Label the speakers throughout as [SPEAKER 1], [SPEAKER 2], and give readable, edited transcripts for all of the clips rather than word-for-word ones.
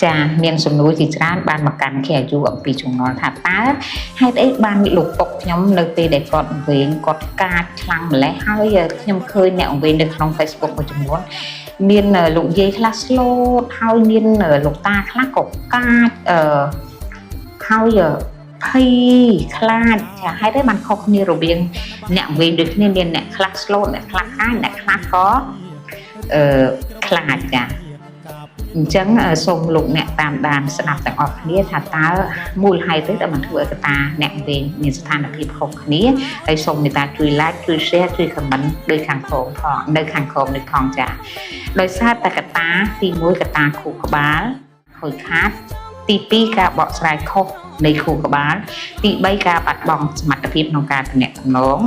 [SPEAKER 1] ចាមានសំណួរជាច្រើនបានមកកាន់ KRU អំពីចម្ងល់ថាតើហេតុអីបានលោកពុកខ្ញុំនៅពេលដែលគាត់វែងគាត់កាចខ្លាំងម្ល៉េះហើយខ្ញុំឃើញអ្នកវែងនៅក្នុង Facebook មួយចំនួនមានលោកយាយខ្លះស្លូតហើយមានលោកតាខ្លះក៏កាចអឺហើយភ័យខ្លាចចាហេតុអីបានខុសគ្នារវាងអ្នកវែងដូចគ្នាមានអ្នកខ្លះស្លូតអ្នកខ្លះកាចអ្នកខ្លះក៏អឺខ្លាចចាអញ្ចឹងសូមលោកអ្នកតាមដានស្ដាប់ទាំងអស់គ្នាថាតើមូលហេតុទៅដែលបានធ្វើឲ្យកតាអ្នកវែងមានស្ថានភាពខុសគ្នាហើយសូមមេត្តាជួយ like ជួយ share ជួយ comment ដូចខាងក្រោមផងនៅខាងក្រោមនេះផងចាដោយសារតែកតាទី1កតាខួរក្បាលខូចខាតទី2ការបកស្រាយខុសនៃខួរក្បាលទី3ការបាត់បង់សមត្ថភាពក្នុងការទំនាក់ទំនង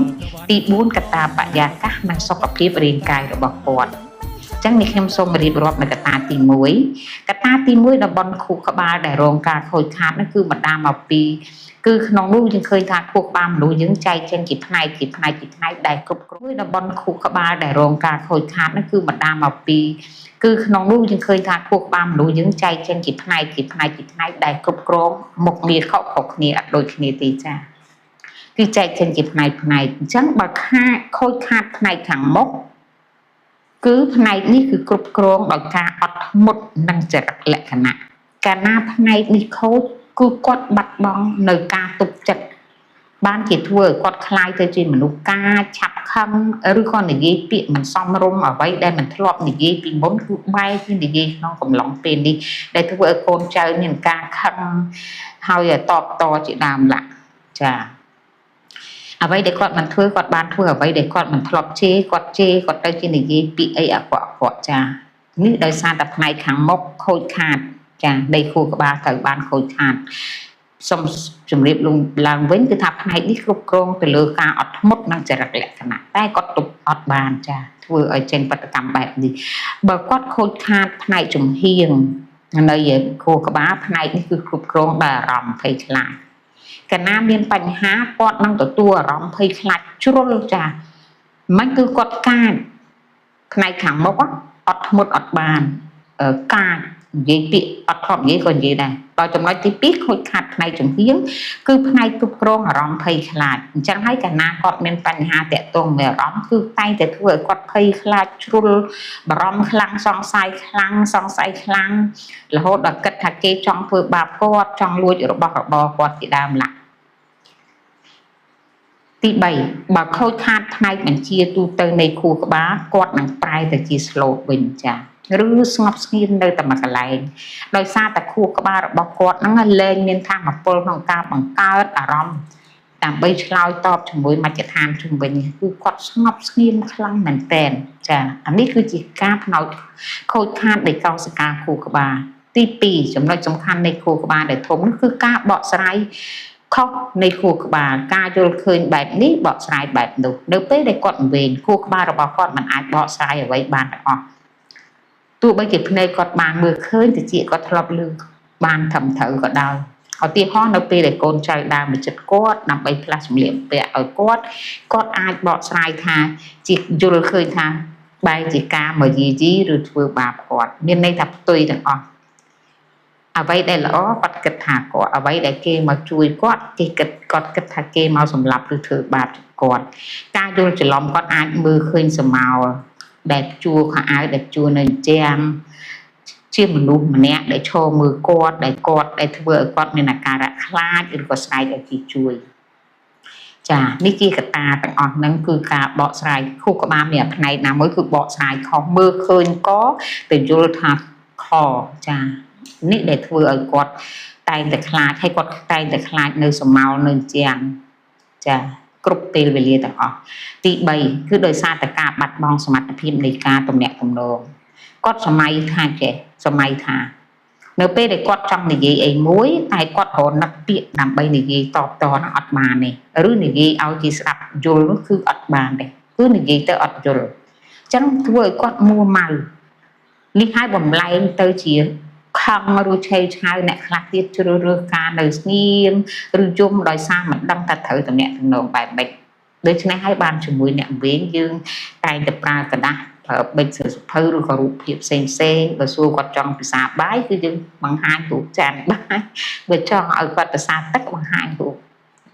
[SPEAKER 1] ទី4កត្តាបរិយាកាសនិងសុខភាពរាងកាយរបស់គាត់ចឹងនេះខ្ញុំសូមរៀបរាប់នៅកត្តាទី1កត្តាទី1តំបន់ខួរក្បាលដែលរងការខូចខាតនោះគឺបណ្ដាលមកពីគឺក្នុងនោះយើងឃើញថាខួរក្បាលមនុស្សយើងចែកចេញជាផ្នែកជាផ្នែកជាផ្នែកដែលគ្រប់គ្រងតំបន់ខួរក្បាលដែលរងការខូចខាតនោះគឺបណ្ដាលមកពីគឺក្នុងនោះយើងឃើញថាខួរក្បាលមនុស្សយើងចែកចេញជាផ្នែកជាផ្នែកជាផ្នែកដែលគ្រប់គ្រងមុខងារខុសៗគ្នាអត់ដូចគ្នាទេចាគឺចែកចេញជាផ្នែកផ្នែកអញ្ចឹងបើខាខូចខាតផ្នែកខាងមុខគឺផ្នែកនេះគឺគ្រប់គ្រងដោយការអត់ធ្មត់និងចរិតលក្ខណៈកាលណាផ្នែកនេះខូចគឺគាត់បាត់បង់នៅការទុកចិត្តបានជាធ្វើឲ្យគាត់ក្លាយទៅជាមនុស្សកាចឆាប់ខឹងឬក៏និយាយពាក្យមិនសមរម្យអ្វីដែលមិនធ្លាប់និយាយពីមុនគឺបែរជានិយាយក្នុងកំឡុងពេលនេះដែលធ្វើឲ្យកូនចៅមានការខឹងហើយតបតជាដើមឡាក់ចាអ្វីដែលគាត់មិនធ្វើគាត់បានធ្វើអ្វីដែលគាត់មិនធ្លាប់ជេរគាត់ជេរគាត់ទៅជានិយាយពាក្យអីអាក្រក់អាក្រក់ចានេះដោយសារតែផ្នែកខាងមុខខូចខាតចានៃខួរក្បាលត្រូវបានខូចខាតសូមជម្រាបលងឡើងវិញគឺថាផ្នែកនេះគ្រប់គ្រងទៅលើការអត់ធ្មត់និងចរិតលក្ខណៈតែគាត់ទប់អត់បានចាធ្វើឲ្យចេញបដកម្មបែបនេះបើគាត់ខូចខាតផ្នែកចំហៀងនៅខួរក្បាលផ្នែកនេះគឺគ្រប់គ្រងដោយអារម្មណ៍ភ័យខ្លាចកាលណាមានបញ្ហាគាត់នឹងទទួលអារម្មណ៍ភ័យខ្លាចជ្រុលចាមិនគឺគាត់កាចផ្នែកខាងមុខអត់ធ្មត់អត់បានកាចនិយាយពាក្យអត់ធ្លាប់និយាយក៏និយាយដែរដល់ចំណុចទី2ខូចខាតផ្នែកចំហៀងគឺផ្នែកគ្រប់គ្រងអារម្មណ៍ភ័យខ្លាចអញ្ចឹងហើយកាលណាគាត់មានបញ្ហាតាក់ទងនឹងអារម្មណ៍គឺតែងតែធ្វើឲ្យគាត់ភ័យខ្លាចជ្រុលបារម្ភខ្លាំងសង្ស័យខ្លាំងសង្ស័យខ្លាំងរហូតដល់គិតថាគេចង់ធ្វើបាបគាត់ចង់លួចរបស់របរគាត់ជាដើមឡាទី3បើខូចខាតផ្នែកបញ្ជាទូទៅនៃខួរក្បាលគាត់នឹងប្រែទៅជា slow វិញចាឬស្ងប់ស្ងៀមនៅតែមួយកន្លែងដោយសារតែខួរក្បាលរបស់គាត់ហ្នឹងលែងមានធម៌ពលក្នុងការបង្កើតអារម្មណ៍ដើម្បីឆ្លើយតបជាមួយមជ្ឈដ្ឋានជុំវិញគឺគាត់ស្ងប់ស្ងៀមខ្លាំងមែនតែនចាអានេះគឺជាការផ្នែកខូចខាតនៃកោសិកាខួរក្បាលទី2ចំណុចសំខាន់នៃខួរក្បាលដែលធំនោះគឺការបកស្រាយខុសនៃខួរក្បាលការយល់ឃើញបែបនេះបកស្រាយបែបនោះនៅពេលដែលគាត់វែងខួរក្បាលរបស់គាត់មិនអាចបកស្រាយអ្វីបានទាំងអស់ទោះបីជាភ្នែកគាត់បានមើលឃើញតិចគាត់ធ្លាប់ឮបានត្រឹមត្រូវក៏ដោយឧទាហរណ៍នៅពេលដែលកូនចៅដើរមកចិត្តគាត់ដើម្បីផ្លាស់សម្លៀកបំពាក់ឲ្យគាត់គាត់អាចបកស្រាយថាជាយល់ឃើញថាបែរជាការមកយាយីឬធ្វើបាបគាត់មានន័យថាផ្ទុយទាំងអស់អ្វីដែលល្អគាត់គិតថាគាត់អ្វីដែលគេមកជួយគាត់គេគិតគាត់គិតថាគេមកសម្លាប់ឬធ្វើបាបគាត់ការយល់ច្រឡំគាត់អាចមើលឃើញសមោលដែលជួខោអាវដែលជួនៅជាងជាមនុស្សម្នាក់ដែលឈរមើលគាត់ដែលគាត់ដែលធ្វើឲ្យគាត់មានអាការៈខ្លាចឬក៏ស្រែកឲ្យគេជួយចានេះជាកត្តាទាំងអស់ហ្នឹងគឺការបកស្រាយខួរក្បាលមានផ្នែកណាមួយគឺបកស្រាយខុសមើលឃើញកទៅយល់ថាខចានេះដែលធ្វើឲ្យគាត់តែងតែខ្លាចហើយគាត់តែងតែខ្លាចនៅសមោលនៅជាងចាគ្រប់ពេលវេលាទាំងអស់ទី3គឺដោយសារតែការបាត់បង់សមត្ថភាពនៃការទំនាក់ទំនងគាត់សម័យថាចេះសម័យថានៅពេលដែលគាត់ចង់និយាយអីមួយតែគាត់រនឹកពាក្យដើម្បីនិយាយតបតនឹងអត់បានទេឬនិយាយឲ្យគេស្ដាប់យល់នោះគឺអត់បានទេគឺនិយាយទៅអត់យល់អញ្ចឹងធ្វើឲ្យគាត់មួម៉ៅនេះឲ្យបំលែងទៅជាខឹងឬឆេវឆាវអ្នកខ្លះទៀតជ្រើសរើសការនៅស្ងៀមឬយំដោយសារមិនដឹងថាត្រូវតំណាក់តំណងបែបម៉េចដូច្នេះហើយបានជាមួយអ្នកវិញយើងតែងតែប្រើក្រដាស ប្រើបិចសភៅឬក៏រូបភាពផ្សេងផ្សេងបើសួរគាត់ចង់ពិសាបាយគឺយើងបង្ហាញរូបចានបាយបើចង់ឲ្យគាត់ពិសាទឹកបង្ហាញរូប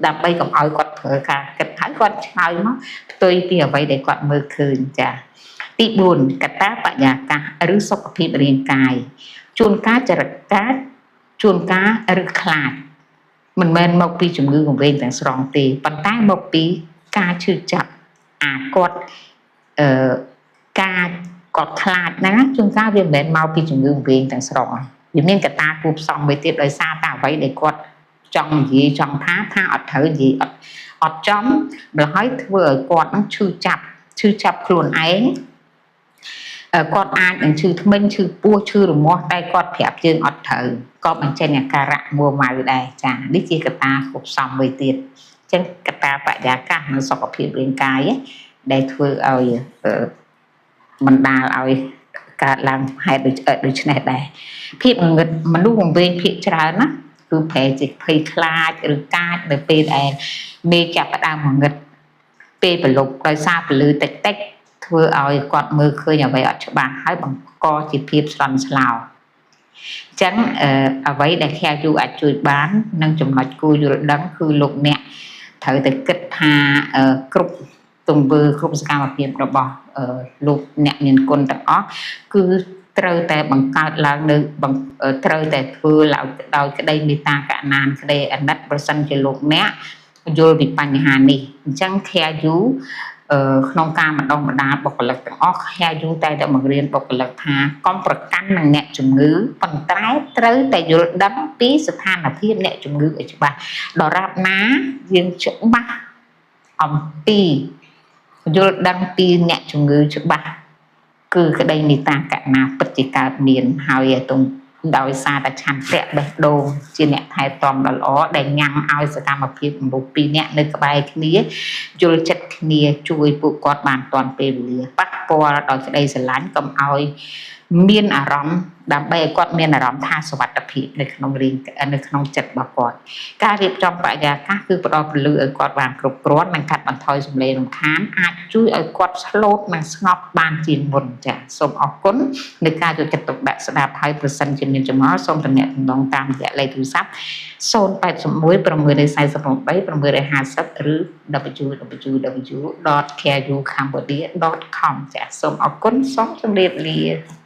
[SPEAKER 1] ដើម្បីកុំឲ្យគាត់ប្រើការគិតហើយគាត់ឆ្លើយមកផ្ទុយពីអ្វីដែលគាត់មើលឃើញចាទី4កត្តាបរិយាកាសឬសុខភាពរាងកាយជួនកាលចរិតកាចជួនកាលឬខ្លាចមិនមែនមកពីជំងឺវង្វេងទាំងស្រុងទេប៉ុន្តែមកពីការឈឺចាប់អាគាត់អឺការគាត់ខ្លាចហ្នឹងជួនកាលវាមិនមែនមកពីជំងឺវង្វេងទាំងស្រុងវាមានកត្តាគួបផ្សំមួយទៀតដោយសារតែអ្វីដែលគាត់ចង់និយាយចង់ថាថាអត់ត្រូវនិយាយអត់អត់ចំម្ល៉េះហើយធ្វើឲ្យគាត់ហ្នឹងឈឺចាប់ឈឺចាប់ខ្លួនឯងគាត់អាចនឹងឈឺធ្មេញឈឺពោះឈឺរមាស់តែគាត់ប្រាប់យើងអត់ត្រូវក៏បញ្ចេញអាការៈមួម៉ៅដែរចានេះជាកត្តាគួបផ្សំមួយទៀតអញ្ចឹងកត្តាបរិយាកាសនិងសុខភាពរាងកាយដែលធ្វើឲ្យបណ្ដាលឲ្យកើតឡើងហេតុដូចនេះដែរភាពងងឹតមនុស្សវង្វេងភាគច្រើនណាគឺប្រែជាភ័យខ្លាចឬកាចនៅពេលដែលមេចាប់ផ្ដើមងងឹតពេលប្រលប់ដោយសារពលឺតិចតិចធ្វើឲ្យគាត់មើលឃើញអ្វីអត់ច្បាស់ហើយបង្កជាភាពស្លន់ស្លោអញ្ចឹងអ្វីដែល KU អាចជួយបាននិងចំណុចគួរយល់ដឹងគឺលោកអ្នកត្រូវតែគិតថាគ្រប់ទង្វើគ្រប់សកម្មភាពរបស់លោកអ្នកមានគុណទាំងអស់គឺត្រូវតែបង្កើតឡើងនៅត្រូវតែធ្វើឡើងដោយក្តីមេត្តាករុណាក្តីអាណិតប្រសិនជាលោកអ្នកយល់ពីបញ្ហានេះអញ្ចឹង KU ក្នុងការបណ្ដុះបណ្ដាលបុគ្គលិកទាំងអស់ KU តែតែបង្រៀនបុគ្គលិកថាកុំប្រកាន់នឹងអ្នកជំងឺប៉ុន្តែត្រូវតែយល់ដឹងពីស្ថានភាពអ្នកជំងឺឲ្យច្បាស់ដរាបណាយើងច្បាស់អំពីយល់ដឹងពីអ្នកជំងឺច្បាស់គឺក្តីមេត្តាករុណាពិតជាកើតមានហើយទងដោយសារតែឆន្ទៈបេះដូងជាអ្នកថែទាំដ៏ល្អដែលញ៉ាំងឲ្យសកម្មភាពមនុស្សពីរនាក់នៅក្បែរគ្នាយល់ចិត្តគ្នាជួយពួកគាត់បានទាន់ពេលវេលាប៉ះពាល់ដោយក្តីស្រឡាញ់កុំឲ្យមានអារម្មណ៍ដើម្បីឲ្យគាត់មានអារម្មណ៍ថាសុវត្ថិភាពនៅក្នុងរាងនៅក្នុងចិត្តរបស់គាត់ការរៀបចំបរិយាកាសគឺផ្ដល់ពលឺឲ្យគាត់បានគ្រប់គ្រាន់និងកាត់បន្ថយសម្លេងរំខានអាចជួយឲ្យគាត់ស្លូតនិងស្ងប់បានជាងមុនចា៎សូមអរគុណในការយកចិត្តទុកដាក់ស្ដាប់ហើយប្រសិនជាមានចម្ងល់សូមទំនាក់ទំនងតាមរយៈលេខទូរស័ព្ទ081 648 650ឬ www.careucambodia.com ចា៎សូមអរគុណសូមជម្រាបលា។